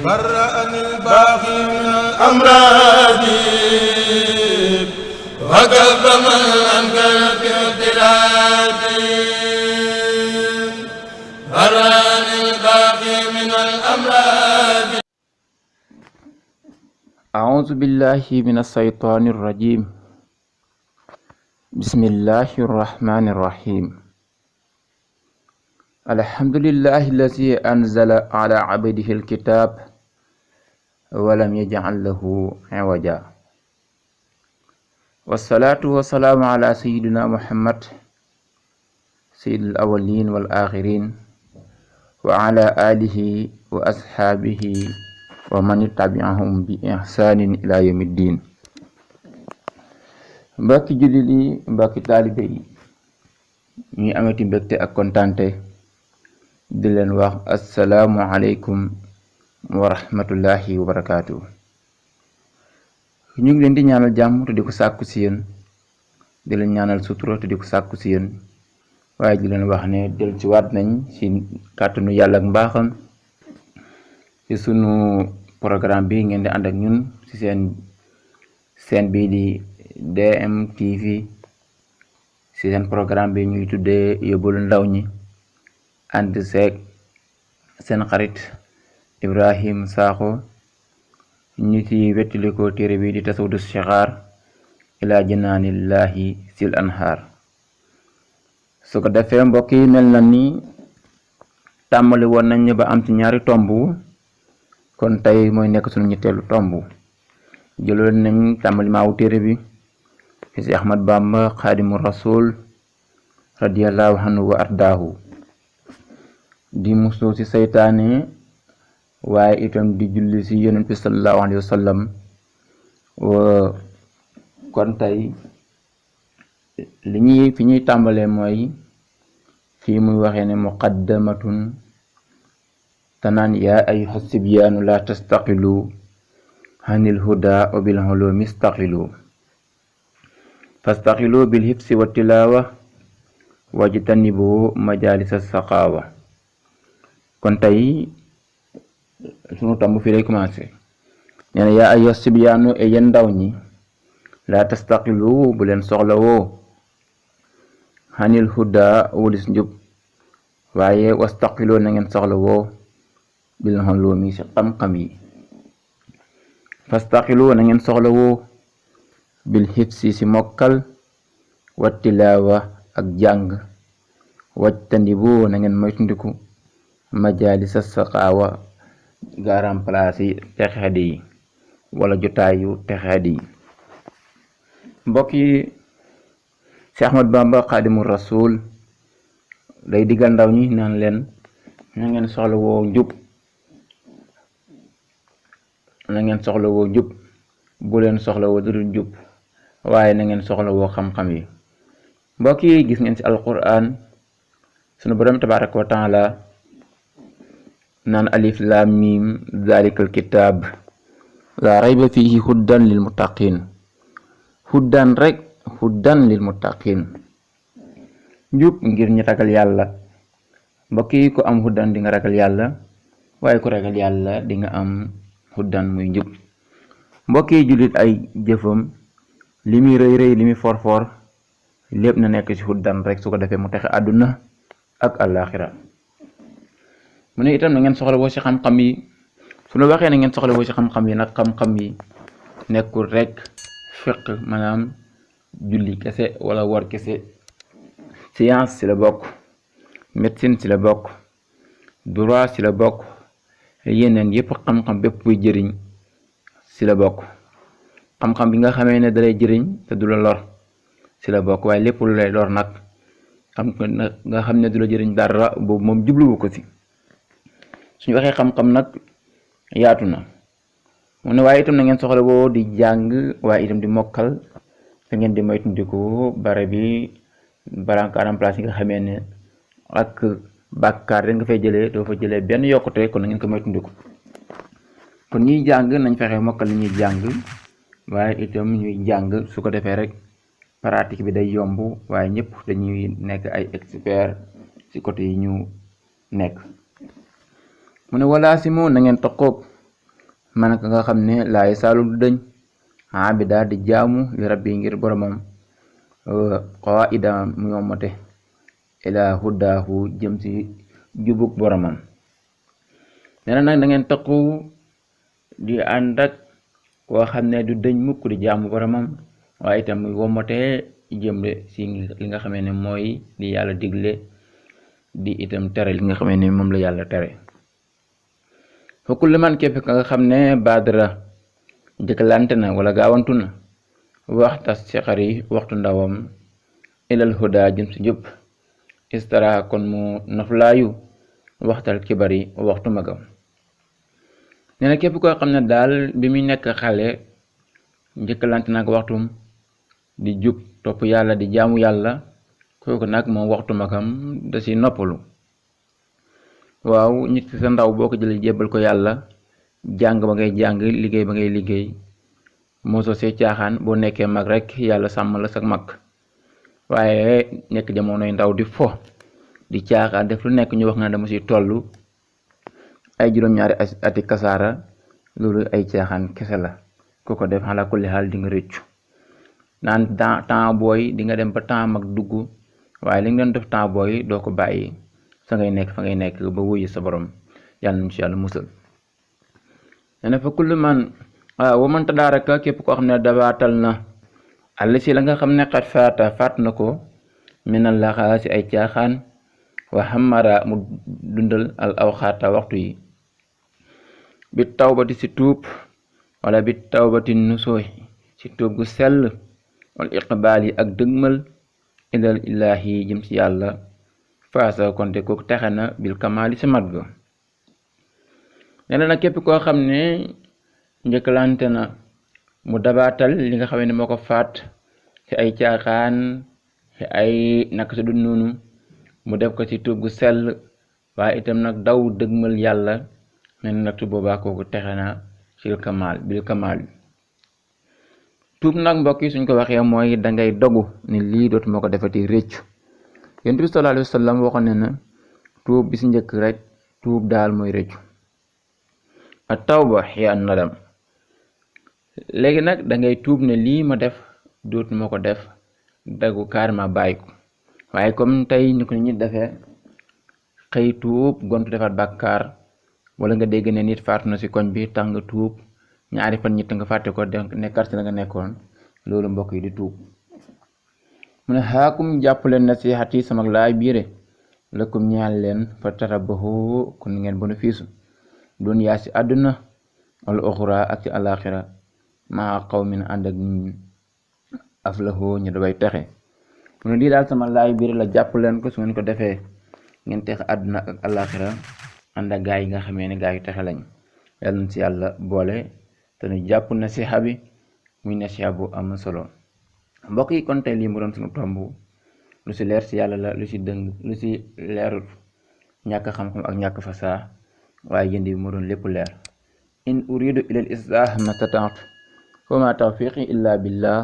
برأني الباقي من الأمراض وكف من أنكر في اعتراضي برأني الباقي من الأمراض. أعوذ بالله من الشيطان الرجيم. بسم الله الرحمن الرحيم. الحمد لله الذي أنزل على عبده الكتاب ولم يجعل له عوجا، والصلاة والسلام على سيدنا محمد سيد الأولين والآخرين وعلى آله وأصحابه ومن tabi'ahum bi ihsanin ila yawmiddin. Mbokki jullit yi, mbokki taalibe yi, ñuy amati mbégte ak kontante di leen wax assalaamu aleykum wa rahmatullahi wa barakaatu. ñu ngi leen di ñaanal jàmm te di ko sàkku si yéen, di leen ñaanal sutura te di ko sàkku si yéen, waaye di leen wax ne del ci waat nañ ci kàttanu yàlla ak mbaaxam ci sunu programme bi ngeen di ànd ak ñun ci seen bii di DMTV, ci seen programme bi ñuy tuddee yóbbalu ndaw ñi, ànd seeg seen xarit Ibrahim Sakho, ñu ci wettiliko téere bi di tasawudu sixaar ila jinaanillahi sil anhaar. su ko defee mbokk yi, mel na ni tàmmali woon nañ ba am ci ñaari tomb, kon tey mooy nekk suñu ñetteelu tomb. jëloon nañ tàmbali maawu téere bi fi si Ahmad Bamba xaadimu rasul radiyallahu anhu wa ardaahu, di musu ci saytaane waaye itam di julli ci yonent bi sallallahu alayhi wa sallam. kon tey fi ñuy tàmbalee mooy fii muy waxee ne muqaddamatun tanaan yaa ayyuha sibyaanu la tastaqilu hanil huda wa bil hulumi istaqilu fastaqilu bil hifsi wa tilawa wajtanibu majalisa saqawa. kon tey sunu tomb fii lay commencé. nee na yaa ayyuha sibyaanu e yéen ndaw ñi, la tastaqilu bu leen soxla woo hanil huda wulis njub, waaye wastaqilu na ngeen soxla woo bil hulumi ci xam-xam yi. fastaqilu na ngeen soxla woo bil hifsi ci mokkal, wa tilaawa ak jàng, wajtanibu na ngeen moytundiku majalisa saqaawa garam place yi texeedi yi wala jotaayu texeedi yi. mbokk yi, si Ahmad Bamba xaadimu rasul day digal ndaw ñi naan leen na ngeen soxla woo njub, na ngeen soxla woo njub, bu leen soxla woo dudul njub, waaye na ngeen soxla woo xam-xam yi. mbokk yi, gis ngeen ci alquran sunu borom tabaraka wa taala naan alif lam mim zalikal kitab la rayba fihi huddan lil muttaqin. huddan rek, huddan lil muttaqin, njub ngir ñi ragal yàlla. mbokk yi, ku am huddan di nga ragal yàlla, waaye ku ragal yàlla di nga am huddan muy njub. mbokk yi, jullit ay jëfam li muy rëy rëy, li muy forfor, lépp na nekk ci huddan rek, su ko defee mu texe àdduna ak àllaaxira. mu ne itam na ngeen soxla woo ci xam-xam yi. su ñu waxee na ngeen soxla woo ci xam-xam yi nag, xam-xam yi nekkul rek fiq, maanaam julli kese wala war kese. science ci la bokk, médecine ci la bokk, droit ci la bokk, yeneen yépp xam-xam bépp buy jëriñ ci la bokk. xam-xam bi nga xamee ne dalay jëriñ te du la lor ci la bokk, waaye lépp lu lay lor nag nga xam ne du la jëriñ dara, boobu moom jubluwu ko ci. suñu waxee xam-xam nag yaatu na. mu ne waaye itam na ngeen soxla woo di jàng, waaye itam di mokkal, te ngeen di moytandiku bare bi barankaanam place yi nga xamee ne ak bàkkaar rek nga fay jëlee, doo fa jëlee benn yokkute, kon na ngeen ko moytandiku. kon ñuy jàng nañ fexe mokkal li ñuy jàng, waaye itam ñuy jàng su ko defee rek pratique bi day yomb, waaye ñëpp dañuy nekk ay expert ci côté yi ñu nekk. mu ne wala si moo na ngeen toqoog man ka nga xam ne laay saalu du dëñ abida di jaamu li rabbi ngir boromam qaida mu yommate ila huddaahu jëm ci jubuk boromam. nee na nag da ngeen taqu di ànd ak koo xam ne du dëñ mukk di jaamu boromam waaye itam muy wommate jëmle ci li nga xamee ne mooy li yàlla digle di itam tere li nga xamee ne moom la yàlla tere. fa kullu man képp ka nga xam ne baadara jëkkalante na wala gaawantu na waxta ci xari waxtu ndawam ilal huda jëm ci jub istara kon mu noflaayu waxtal kibari waxtu magam. nee na képp koo xam ne daal bi muy nekk xale njëkkalante nag waxtum di jub topp yàlla di jaamu yàlla kooku nag moom waxtu magam da ci noppalu. waaw nit ki sa ndaw boo ko jëlee jébbal ko yàlla jàng ba ngay jàng liggéey ba ngay liggéey mosoo see caaxaan boo nekkee mag rek yàlla sàmm la sa mag waaye nekk jamonoy ndaw di fo di caaxaan def lu nekk ñu wax nga dama ci tollu ay juróom-ñaari ati kasaara loolu ay caaxaan kese la ku ko def ala kulli xaal di nga rëccu naan temps booy di nga dem ba temps mag dugg waaye li nga doon def temps booy doo ko bàyyi fa ngay nekk ba wuyu sa borom yàlla nañu ci yàlla musal. nee na fa kullu man wa man tadaaraka képp koo xam ne dabaatal na àll si la nga xam ne xat faat na ko minal laxaa si ay caaxaan wa xamara mu dundal al awxaata waxtu yi bi tawbati si tuub wala bi tawbati nusooy si tuub gu sell wal iqbaal yi ak dëgmal ilal ilaahi jëm ci yàlla faasa konte kooku texe na bil kamaali si mat ga. nee na nag képp koo xam ne njëkkalante na mu dabaatal li nga xam ne moo ko faat ci ay caaxaan ci ay naka su dul noonu mu def ko ci tuub gu sell waaye itam nag daw dëgmal yàlla nee na nag su boobaa kooku texe na bil kamaal. tuub nag mbokk yi suñ ko waxee mooy dangay dogu ni lii dootuma ko defati réccu. yonent bi sallallahu alayhi wa sallam waxoon ne na tuub bi si njëkk rek tuub daal mooy réccu at tawba hiya an nadam. léegi nag dangay tuub ne lii ma def dootuma ko def dagu carrément bàyyi ko waaye comme tey ni ko nit defee xëy tuub gontu defaat bàkkaar wala nga dégg ne nit faatu na si koñ bi tax nga tuub ñaari fan ñett nga fàtte ko nekkaat si la nga nekkoon loolu mbokk yi di tuub. mu ne xaakum jàpp leen nasihat yi sama laay biire lëkkum ñaal leen fa tarabahu kon ngeen bénéfice dunya si àdduna wal uxra ak ci alaxira maa qawmin ànd ak nit aflahu ñu dafay texe. mu ne lii daal sama laay biire la jàpp leen ko su ngeen ko defee ngeen texe àdduna ak alaxira ànd ak gaa yi nga xamee ne gaa yu texe lañ. yàlla na si yàlla boole te ñu jàpp nasiha bi muy nasiha bu am solo. mbokk yi kon tey lii mu doon suñu tomb lu si leer si yàlla la lu si dëng lu si leerut ñàkk xam-xam ak ñàkk fasaa waaye jënd bi mu doon lépp leer. in uridu ila al islah ma stata'tu wa ma tawfiqi illa billah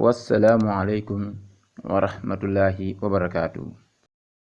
wassalaamu alaykum wa rahmatullahi wa barakatuh.